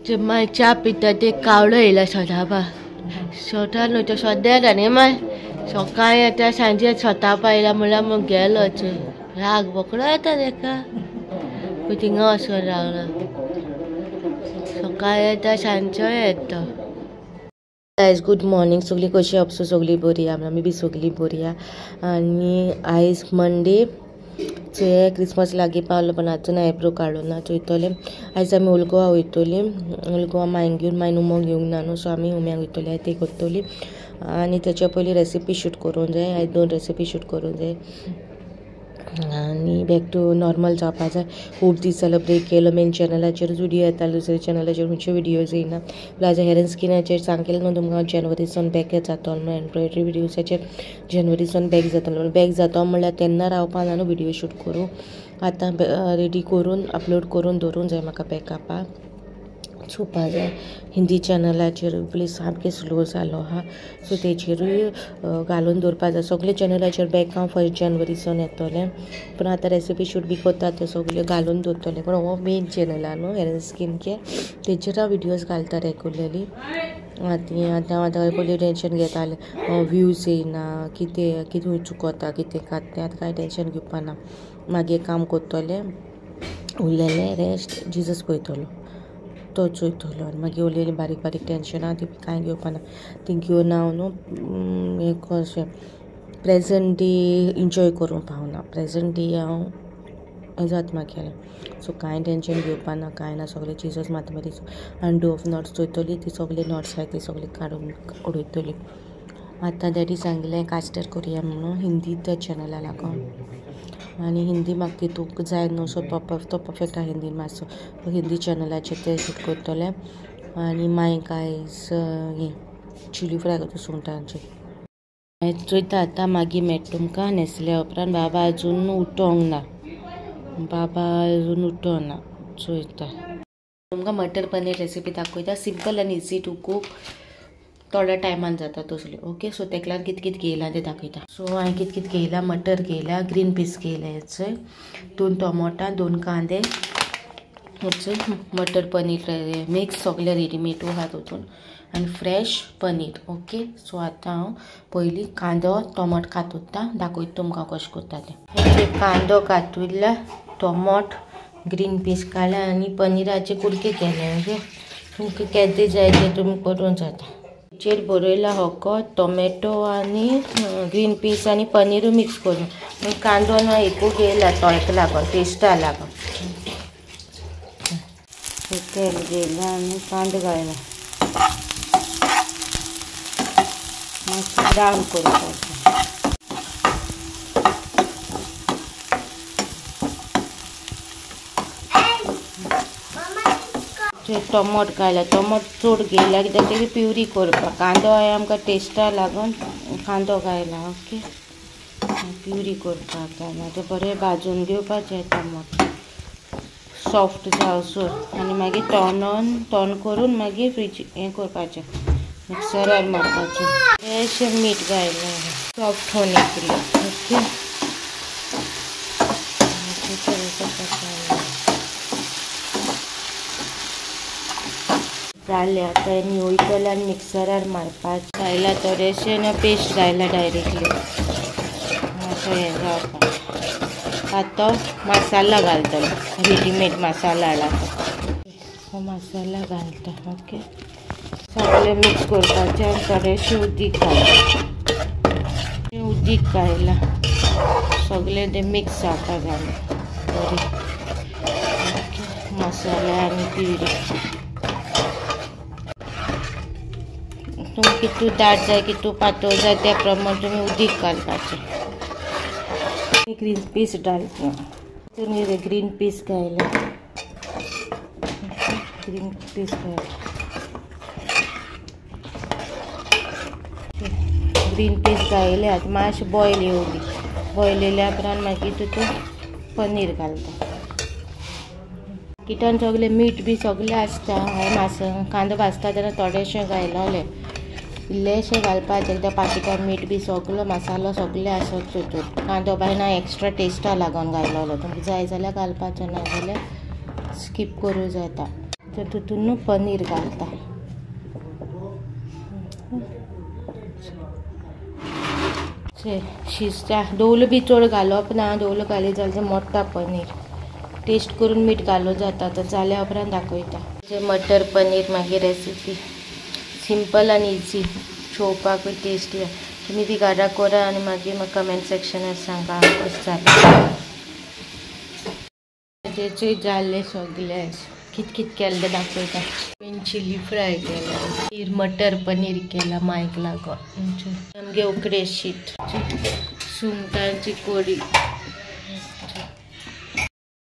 माय च्या पिता ते कावळो येयला सदाबा स्वता न्हू तो सद्या येता न्ही माय सकाळी येता सांजे स्वता येयला म्हणल्यार मग गेलोच राग बोकडो येता तेका थिंगा वचून रावला सकाळी येता सांजचो येता. आयज गुड मॉर्निंग सगळी कशी अपसो सगळी बरी आहा आमी बी सगळी बरी आहा. आनी आयज मंडे चोय क्रिसमस लागीं पावलो पण आजून आयब्रो काडलो ना चोयतले. आयज आमी ओल्ड गोवा वयतली ओल्ड गोवा मायन घेवन मायन उमो घेवंक ना न्हू सो आमी उम्याक वयतली ती करतली. आनी तेच्या पयलीं रेसिपी शूट करूंक जाय आयज 2 रेसिपी शूट करूंक जाय आनी बॅक टू नॉर्मल जावपा जाय. खूब दीस जालो ब्रेक केलो मेन चॅनलाचेरूच विडियो येताले दुसऱ्या चॅनलाचेर खंयच्यो विडियोज येयना. प्लस हेर एंड स्किनाचेर सांगलें न्हू तुमकां जेनवरीसून बॅक जातो म्हणून एम्ब्रॉयडरी विडियोजाचेर जेनवरीसून बॅक जातलो म्हणून बॅक जातो म्हणल्यार तेन्ना रावपा ना न्हू विडियो शूट करूं आतां रेडी करून अपलोड करून दवरूंक जाय म्हाका बॅकअपाक चोवपा जाय. हिंदी चॅनलाचेर प्लीज सामकें स्लो जालो आहा सो तेचेरूय घालून दवरपा जाय. सगळे चॅनलाचेर बॅक हांव 1 जानेवारीसून येतलें पूण आतां रेसिपी शूट बी करता ते सगळ्यो घालून दवरतलें. पूण हो मेन चॅनल आहा न्हू हेर स्कीन केअर तेचेर हांव विडियोज घालता रेगुलरली. आतां आतां आतां पयलीं टेंशन घेतालें व्यूज येयना कितें कितें चुकता कितें कात तें आतां कांय टेंशन घेवपा ना. मागीर काम करतलें उरलेलें रेस्ट जिजस पळयतलो तो चोयतलो आनी मागीर उरलेलीं बारीक बारीक टेंशनां ती कांय घेवपा ना. ती घेवन हांव न्हू एक अशें प्रेजंट डे एन्जॉय करूंक पावना. प्रेजंट डे हांव जाता म्हागेलें सो कांय टेंशन घेवपा ना कांय ना सगळें जिजस मात मदीं. आनी डोव नोट्स चोयतली ती सगळी नोट्स आहाय ती सगळी काडून उडयतली. आतां डॅडी सांगलें कास्टर करुया म्हणून हिंदी त्या चॅनला लागून आनी हिंदी म्हाका तितूंक जाय न्हू सो तो परफेक्ट आहा हिंदीन मातसो हिंदी चॅनलाचेर ते शूट करतले. आनी मायक आयज हें चिली फ्राय करता सुंगटांचे चोयता आतां मागीर मेळटा तुमकां न्हेसल्या उपरांत. बाबा अजून उठोंक ना बाबा अजून उठोना चोयता. तुमकां मटर पनीर रेसिपी दाखयता सिंपल आनी इजी टू कूक थोड्या टायमान जाता तसली. ओके सो तेका लागून कित कित घेयलां तें दाखयता. सो हांवें कित कित घेयलां मटर घेयला ग्रीन पीस घेयला हेचो 2 टोमोटां 2 कांदे मटर पनीर मिक्स सगळें रेडीमेड आहा तितून आनी फ्रेश पनीर. ओके सो आतां हांव पयलीं कांदो टोमोट कातुता दाखयता तुमकां कशें करता तें. कांदो कातुरला टोमोट ग्रीन पीस काडला आनी पनीराचे कुडके केले. ओके तुमकां केदे जाय ते तुमी करूंक जाता. चेर बरयला होको टोमॅटो आनी ग्रीन पीस आनी पनीरूय मिक्स करून कांदो ना एकू घेयला तो हेका लागून टेस्टा लागून तेल घेयला आनी कांदो घायला मातसो ब्रावन करपाचो. टोमोट घायला टोमोट चड घेयला कित्याक तेजी प्युरी करपाक कांदो हांवें आमकां टेस्टा लागून कांदो घायला. ओके प्युरी करपाक घायला बरें भाजून घेवपाचें टोमोट सॉफ्ट जावसर आनी मागीर तोंड करून मागीर फ्रिज हें करपाचें मिक्सरार मारपाचें. फ्रेश मीठ घायलां सॉफ्ट होने के लिए. ओके जालें आतां न्हिवयतलें आनी मिक्सरार मारपाचें. घायला थोडेशें ना पेस्ट घायला डायरेक्टली मातसो हें जावपाक. आतां मसाला घालतलो रेडीमेड मसाला हाडला तो मसाला घालता. ओके सगळें मिक्स करपाचें आनी थोडेशें उदीक घालता उदीक घायला सगळें तें मिक्स जावपा जालें बरें. ओके मसाला आनी प्युरी तुमकां कितू दाट जाय कितू पातळ जाय त्या प्रमाण तुमी उदीक घालपाचें. ग्रीन पीस घालता तुमी ग्रीन पीस घायला ग्रीन पीस घायला ग्रीन पीस घायले आतां मातशें बॉयल येवली बॉयल येयल्या उपरांत मागीर तितून पनीर घालता. किटन सगळें मीठ बी सगळें आसता. हांवें मातसो कांदो भाजता तेन्ना थोडेशें घायलोलें इल्लेशें घालपाचें एकदां पाकिटान मीठ बी सगलो मसालो सगळें आसत तितून कांदो बाय एक्स्ट्रा टेस्टा लागून घायलोलो तुमकां जाय जाल्यार घालपाचो ना जाल्यार स्कीप करूं जाता. तर तितून न्हू पनीर घालता. शिजता दोवलो बी चड घालप ना, दोवलो घालीत जाल्यार मोडटा पनीर. टेस्ट करून मीठ घालूं जाता. तर जाल्या उपरांत दाखयता. मटर पनीर मागीर रेसिपी सिंपल आनी इजी, चोवपाकूय टेस्टी. तुमी ती घरा करा आनी मागीर म्हाका कमेंट सेक्शनार सांगा कशें जालें. तेचें जालें सगळें कित कित केलें तें दाखयता. चिली फ्राय केला, मटर पनीर केला मायक लागून, आमगे उकडे शीत, सुंगटांची कोडी.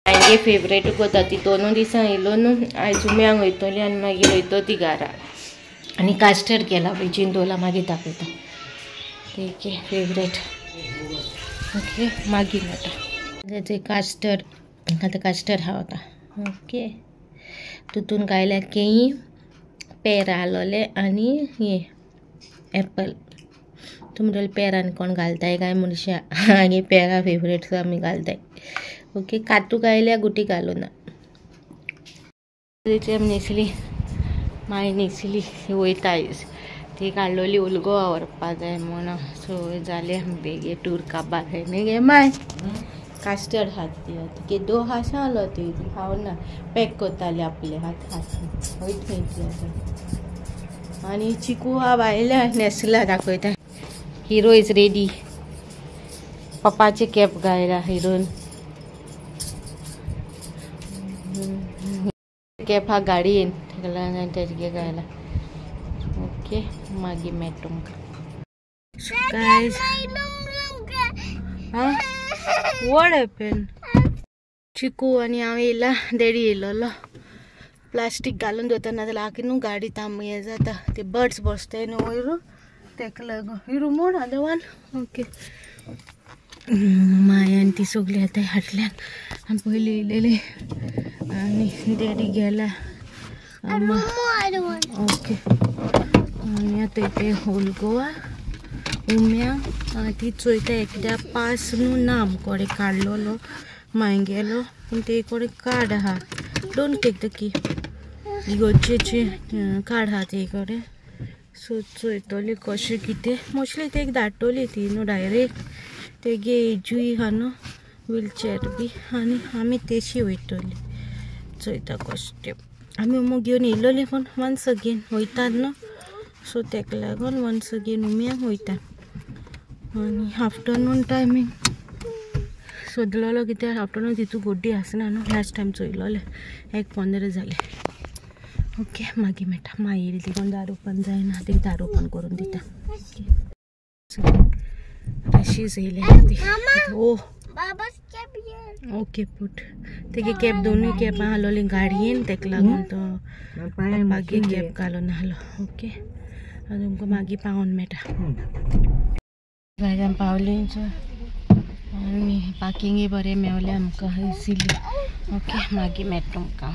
म्हागे फेवरेट कोता ती. दोनूय दिसां येयलो न्हू, आयज उम्यांक वयतली आनी मागीर वयतो ती घरा. आनी कास्टर्ड केला फ्रिजीन दवरला, मागीर दाखयता. ठीक आहे फेवरेट. ओके मागीर मेळटा. तेचे कास्टर्ड, आतां कास्टर्ड आहा आतां. ओके तितून घायल्या केळीं, पेर आसलोले आनी हें एप्पल. तुमी पेरान कोण घालताय काय मनशां? आनी पेरां फेवरेट सो आमी घालताय. ओके कातू घायल्या, गुटी घालूं ना. आमी न्हेसली, माय न्हेसली वयता आयज. ती काडलोली उलगो व्हरपा जाय म्हणून. सो जालें बेगीन टूर काबार न्ही गे माय. कास्टर्ड हात ती केदो हा सांगलो ती खावना पॅक करताली आपले हात हात वयत खंय ती आतां. आनी चिकू हा भायल्या न्हेसला दाखयता. Hero is ready. पप्पाचे कॅप घायला हिरोन. कॅप हा गाडयेन तेका लागून तेजे घायला. ओके मागीर मेळटा तुमकां. What happened? चिकू आनी हांव येयला, डॅडी येयलोलो. प्लास्टीक घालून दवरता नाजाल्यार आखी न्हू गाडी थांब हें जाता. ते बर्ड्स बसताय न्हू वयर, तेका लागून. ही रुमोड आहा वन. ओके माय आनी ती सगळीं आतां फाटल्यान आमी पयलीं येयलेली आनी डॅडी गेला. ओके आनी आतां ते ओल्ड गोवा उम्या ती चोयता एकदा पास न्हू ना आमकोडे काडलोलो मागीर गेलो, पूण ते कडेन कार्ड आहा. Don't take the की इगोर्जेचे कार्ड आहा ते कडेन. सो चोयतली कशें कितें, मोस्टली ते धाडटली ती न्हू डायरेक्ट. तेगे एजूय आहा न्हू व्हीलचॅर बी, आनी आमी तेशी वयतली. चोयता कशें तें. आमी उमो घेवन येयलोली पूण वन्स अगेन वयतात न्हू, सो तेका लागून वन्स अगेन उम्यांक वयता. आनी आफ्टरनून टायमींग सोदलोलो कित्याक आफ्टरनून तितू गोड्डी आसना न्हू. लास्ट टायम चोयलोलें 1:15 जालें. ओके मागीर मेळटा. मागीर ती दार ओपन जायना, तेका दार ओपन करून दिता. तशीच येयल्या ती. ओ ओके पूट तेगे कॅप दोनूय कॅपां आहलोली गाडयेन, तेका लागून तो मागीर कॅप घालून आहलो. ओके आनी तुमकां मागीर पावोन मेळटा. गायज पावली आनी पार्किंगूय बरें मेवलें आमकां इजिली. ओके मागीर मेळटा तुमकां.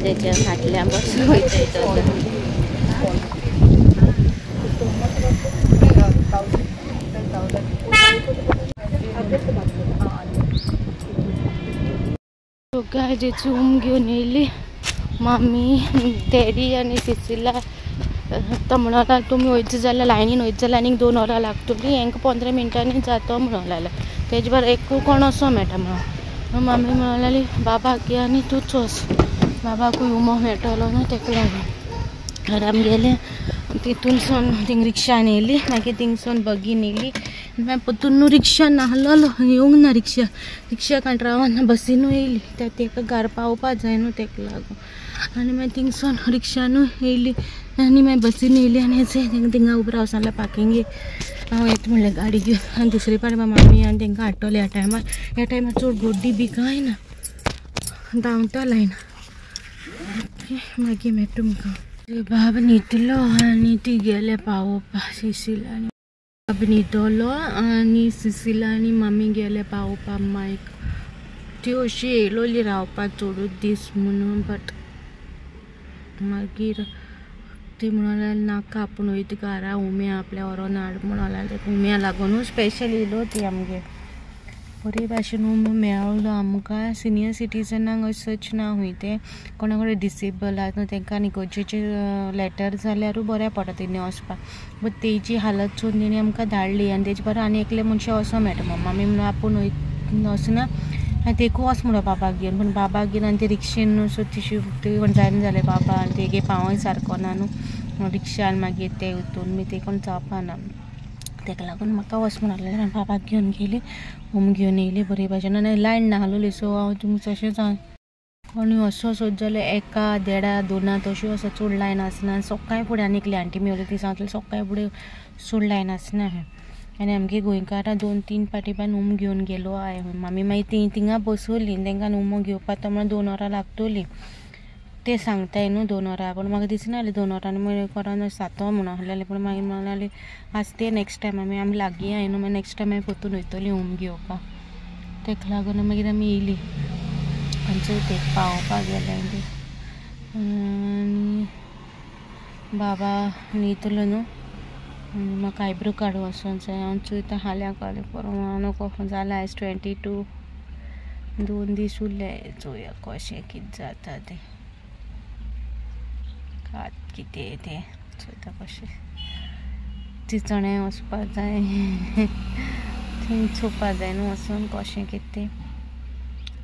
तेच्या फाटल्यान बसून वयता. गायज रूम घेवन येयली मम्मी डॅडी आनी सिसिला. तो म्हणोंक लागलो तुमी वयता जाल्यार लायनीन वयता जाल्यार आनीक 2 वरां लागतलीं, हेंकां 15 मिनटांनी जातो म्हणोंक लागलो. तेजे बरोबर एक कोण असो मेळटा म्हणून. मम्मी म्हणोंक लागली बाबाक आनी तूंच वच, बाबाकूय उमो मेळटलो न्हू तेका लागून. तर आमी गेले तितूनसून थिंग रिक्षान येयली, मागीर थिंगसून बगीन येयली. मागीर परतून न्हू रिक्षा नाहलोलो, येवंक ना रिक्षा, रिक्षा कांय रावना बसीनूय येयली. त्या तेका घरा पावपा जाय न्हू तेका लागून. आनी मागीर थिंगसून रिक्षानूय येयली आनी मागीर बसीन येयली. आनी थिंगा उबो राव सांगलें पार्किंगेक. हांव येता म्हणलें गाडी घेवन. आनी दुसरे पाटी मामी आनी तेंकां हाडटलें ह्या टायमार. ह्या टायमार चड गोड्डी बी कांय ना, धांवता लायन. ओके मागीर मेळटा तुमकां. बाब न्हिदलो आनी ती गेले पावोवपा सिसिला. आनी बाब न्हिदलो आनी सिसिला आनी मम्मी गेले पावोवपा मायक. ती अशी येयलोली रावपा चडूच दीस म्हणून, बट मागीर ती म्हणून नाका आपूण वयता घरा उम्या आपल्या व्हरोन हाड म्हणून लागले. उम्या लागूनू स्पेशल येयलो ती आमगे. बरे भाशेन उमो मेळ्ळो आमकां. सिनियर सिटीजनांक अशें ना खूंय तें, कोणा कडेन डिसेबल आसा न्हू तेंकां आनी गरजेचें लेटर जाल्यारूय बऱ्या पडटा तेणी वचपाक. बट तेजी हालत चोवन तेणी आमकां धाडली. आनी तेजे बरो आनी एकले मनशां वचो मेळटा मम्मा. आमी म्हणून आपूण वचना आनी तेकूय वच म्हणो बाबाक घेवन. पूण बाबाक घेवन आनी ते रिक्षेन न्हू सो तिशी ते जायना जालें बाबा. आनी तेगे पावय सारको ना न्हू रिक्षान मागीर ते उतून मी ते कोण जावपा ना. तेका लागून म्हाका वच म्हणून लागलें. बाबाक घेवन गेली, होम घेवन येयली बरे भाशेन. आनी लायन नाहलोली सो हांव तुमचो तशेंच हांव कोणी असो सोद जाल्यार एका देडा दोना तश्यो आसा, चड लायन आसना. सकाळी फुडें आनी एकली आंटी मेवली ती सांगतली सकाळी फुडें चड लायन आसना खंय. आनी आमगे गोंयकारां 2-3 पाटी बान उमो घेवन गेलो I. आमी मागीर ती थिंगा बसवली तेंकां उमो घेवपाक तो म्हणल्यार 2 वरां लागतलीं ते सांगताय न्हू 2 वरां. पूण म्हाका दिसना 2 वरां मागीर कोरान सातो म्हणून आहलेलें. पूण मागीर म्हणलें आज ते नेक्स्ट टायम आमी आमी लागीं आय न्हू, मागीर नेक्स्ट टायम मागीर परतून वयतलीं होम घेवपाक. तेका लागून मागीर आमी येयली आनी चवथेक पावोवपाक गेले ती. आनी बाबा न्हितलो न्हू म्हाका आयब्रो काडूं वचोंक जाय. हांव चोयता हाल्यां कळ्ळें परत नको जालां. आयज 22, 2 दीस उरले. चोवया कशें कितें जाता तें, कात कितें तें चोयता कशें. चिंचणे वचपाक जाय, थंय चोवपा जाय न्हू वचून कशें कितें तें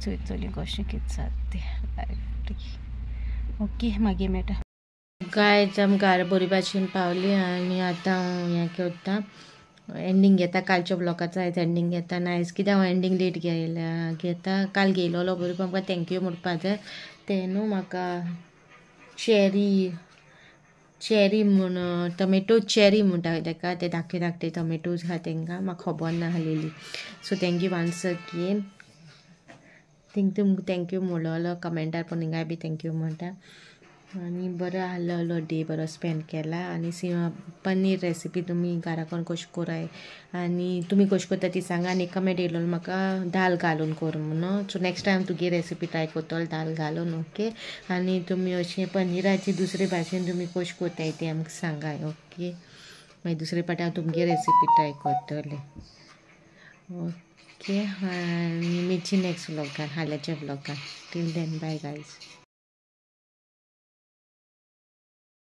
चोयतली कशें कितें जाता तें. ओके मागीर मेळटा गायज. आमी घरा बरी भाशेन पावली आनी आतां हांव हें करता, एंडींग घेता कालच्या ब्लॉगाचो. आयज एंडींग घेता आनी आयज कित्याक हांव एंडींग लेट घेता, काल घेयलोलो बरोबर आमकां thank you म्हणपा जाय. तें न्हू म्हाका चेरी चेरी म्हूण टमेटो चेरी म्हणटा तेका, ते धाकटे धाकटे टमेटोज आहा तेंकां म्हाका खबर नाहलेली. So thank you once again. थिंग तुमकां thank you म्हणलोलो कमेंटार पण हिंगाय बी thank you म्हणटा. आनी बरो आहलोलो डे बरो स्पेंड केला. आनी पनीर रेसिपी तुमी घरा कशी कराय आनी तुमी कशी करता ती सांगा. आनी कमेंट येयलो म्हाका दाल घालून कर म्हणून. सो नेक्स्ट टायम तुगे रेसिपी ट्राय करतलो दाल घालून. ओके. आनी तुमी अशें पनीराची दुसरे भाशेन तुमी कशी करताय ती आमकां सांगाय. ओके मागीर दुसरे पाटी हांव तुमगे रेसिपी ट्राय करतलें. ओके आनी मेळची next व्लॉगान, हाल्याच्या व्लॉगान. Till then bye guys.